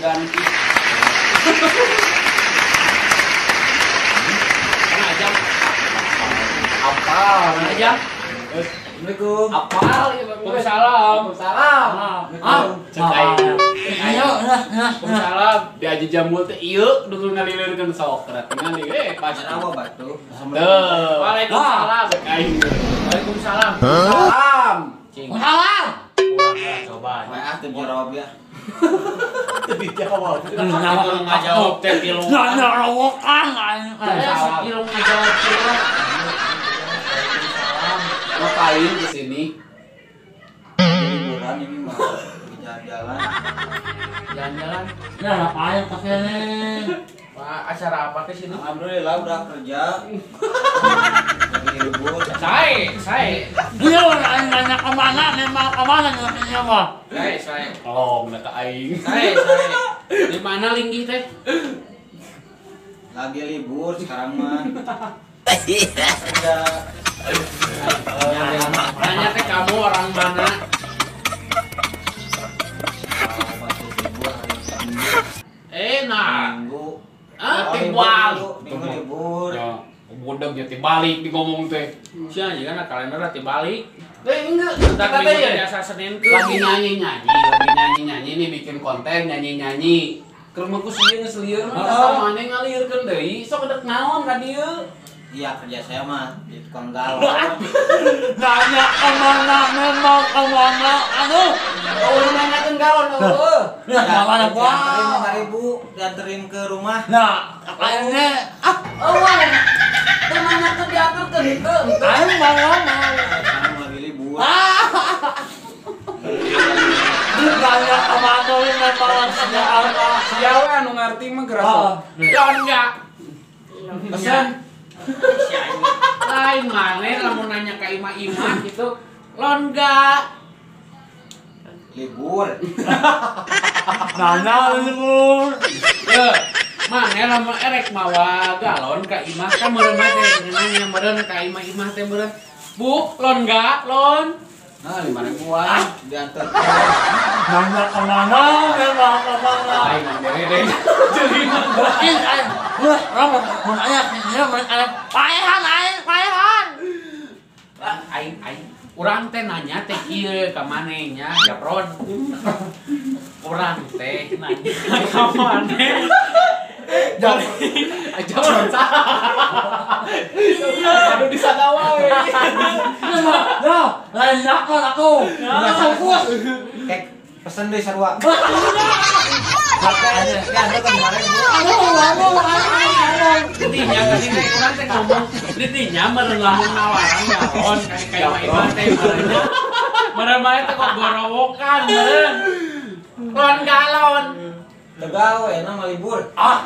diganti. Mana aja? Apal, mana aja? Assalamualaikum. Apal ya Bang. Waalaikumsalam. Waalaikumsalam. Ayo, waalaikumsalam. Di aja jamul teh ieu dulu ngalileurkeun sok tinggal pas rawa batu. Waalaikumsalam. Waalaikumsalam. Salam. Salam. Coba. Ah, teu jawab ya. Teu dijawab. Ngajawab teh tilu. Ngarawokan aing. Tilu ngajawab tilu. Ngapain ke sini? Liburan ini mah jalan-jalan. Jalan-jalan. Ya ngapain ke sini? Pak, acara apa ke sini? Alhamdulillah udah kerja. Lagi libur. Saya. Dia orang nanya kemana, memang kemana nanya mah. Saya. Tolong nak aing. Saya. Di mana linggih teh? Lagi libur sekarang mah. Kerja. Nanya teh kamu orang mana? Nah. Minggu. Ah, tibal. Minggu libur. Ya, budak ya tibalik di ngomong teh. Sia aja kan kalender tibalik. Enggak, kita teh ya biasa Senin ke lagi nyanyi-nyanyi, nih bikin konten nyanyi-nyanyi. Keur mah ku sieun geus lieur mah sama maneh ngalieurkeun deui, sok dek naon ka dieu. Iya, kerja saya mah di tukang galon. Nanya kemana, memang kemana, aduh. Oh, nanyakeun galon, eueuh. Nah, mana gua? 5.000 dianterin ke rumah. Nah, kayaknya ah, eueuh. Teu nanyakeun dianterkeun henteu. Aing mau ngomong. Sekarang lagi libur. Ah. Nanya kemana memang kerja apa? Sia we anu ngarti mah geura sok. Ya enggak. Pesan. Lain maneh lamun nanya ka imah-imah gitu, lon enggak? Libur. Nanya libur. Ye, maneh lamun erek mawa galon ka imah kan meureun mah teh nanya meureun ka imah-imah teh meureun. Bu, lon enggak? Lon. Nah, 5.000-an diantar. Nanya kemana, memang kemana. Lain bere deh. Jadi Wah, orang mau nanya, dia mau nanya, paehan, aing, paehan. Aing, aing. Urang teh nanya teh kieu ka maneh nya, Japron. Urang teh nanya ka maneh. Japron saha? Aduh di sana wae. Nah, lain lakon aku. Fokus. Kek pesen deui sarua. Dinya tadi teh urang teh ngomong, dinya meureun lamun nawaran galon ka imah teh meureun. Meureun mah teh kok gorowokan meureun. Lon galon. Teu gawe na mah libur. Ah,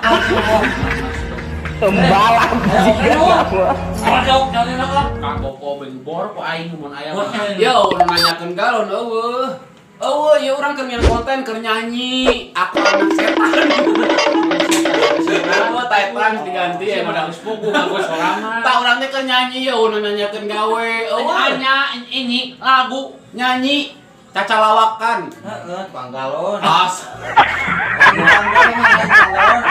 pembalap jiga. Kodok kali lah. Kagoko beung bor ku aing mun aya mah. Yo nanyakeun galon eueuh. Eueuh, ya urang keur nyian konten, keur nyanyi. Aku anak setan. Gua Titan diganti ya modal geus puguh ngaku sorangan. Tah urang teh keur nyanyi ya urang nanyakeun gawe. Eueuh, nanya ini lagu nyanyi cacalawakan. Heeh, tukang galon. As. Tukang galon mah galon.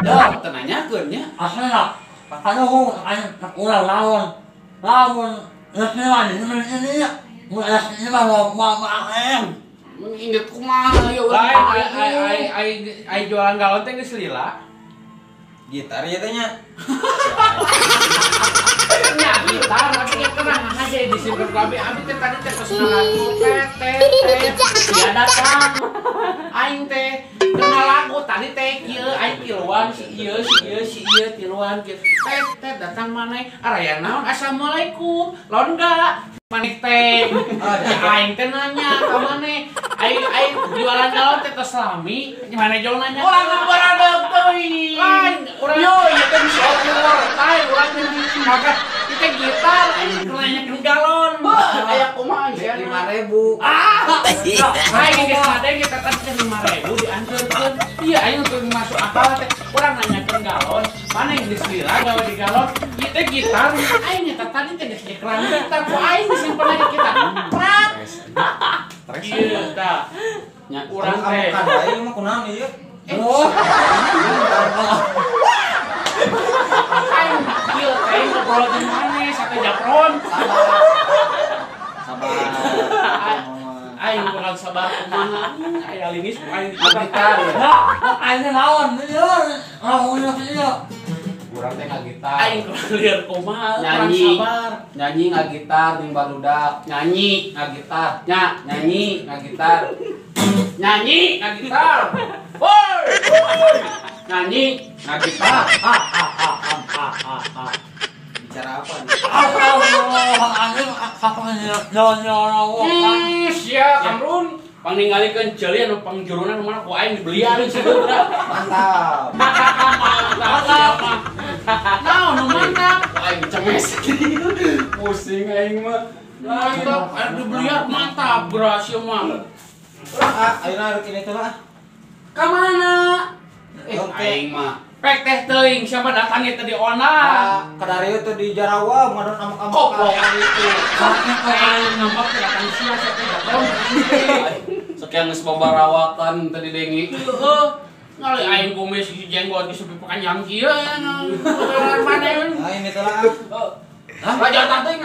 Dah, teu nanyakeun nya. Asli aduh, urang lawan. Lawan Inget kumaha ya urang. Lain ai jualan galon teh geus lila. Gitar ya teh nya. Nya gitar tapi nya tenang aja di simpen ku abi. Abi teh tadi teh pesen lagu teh teh teh. Dia datang. Aing teh kenal lagu tadi teh kieu aing tiluan si ieu si ieu si ieu tiluan kieu. Teh teh datang maneh araya naon assalamualaikum. Lon enggak? Maneh teh. Aing teh nanya ka maneh. Aing aing jualan galon teh tos lami, maneh jol nanya. Urang baradeg teuing. Lain urang yo ieu teh bisa ukur. Lain urang teh maka ieu gitar aing keur nanyakeun galon. Aya kumaha sia 5.000. Ah. Aing geus madeng kita teh 5.000 dianteurkeun. Iya aing teu masuk akal teh. Urang nanyakeun galon, maneh geus lila gawe di galon. Ieu teh gitar aing eta tadi teh geus nyekelan gitar ku aing disimpen aja kita. Prat. Kieu tah. Nya urang teh. Kan bae mah kunaon ieu? Oh. Aing kieu teh ngobrol jeung maneh sate japron. Sabar. Aing kurang sabar kumaha. Aya lingis aing Ngagitar. Aing naon? Ieu ngomongnya ieu. Urang teh ngagitar. Aing kurang lieur kumaha, kurang sabar. Nyanyi ngagitar jeung barudak. Nyanyi ngagitar. Nya, nyanyi ngagitar. Nyanyi ngagitar. Woi. Nyanyi ngagitar. Bicara apa nih? Sia Kamrun. Pangningalikeun ceuli anu pangjuruna nu mana ku aing dibelian situ. Mantap. Mantap. Naon nu mantap? Aing cemes. Pusing aing mah. Mantap, anu dibelian mantap berhasil mah. Ah, ayeuna rek ini teh lah. Ka mana? Aing mah. Pek teh teuing siapa datangnya tadi ona. Kadarieu teh di Jarawa ngadon amak-amak. Koplok itu. Aing ngambek teh datang sia sia teh datang. Sekian geus babarawakan tadi dengi. Heeh. Ngali aing kumis jenggot geus sampai panjang kieu. Mana? Nah, ini teh lah. Hah? Raja teuing.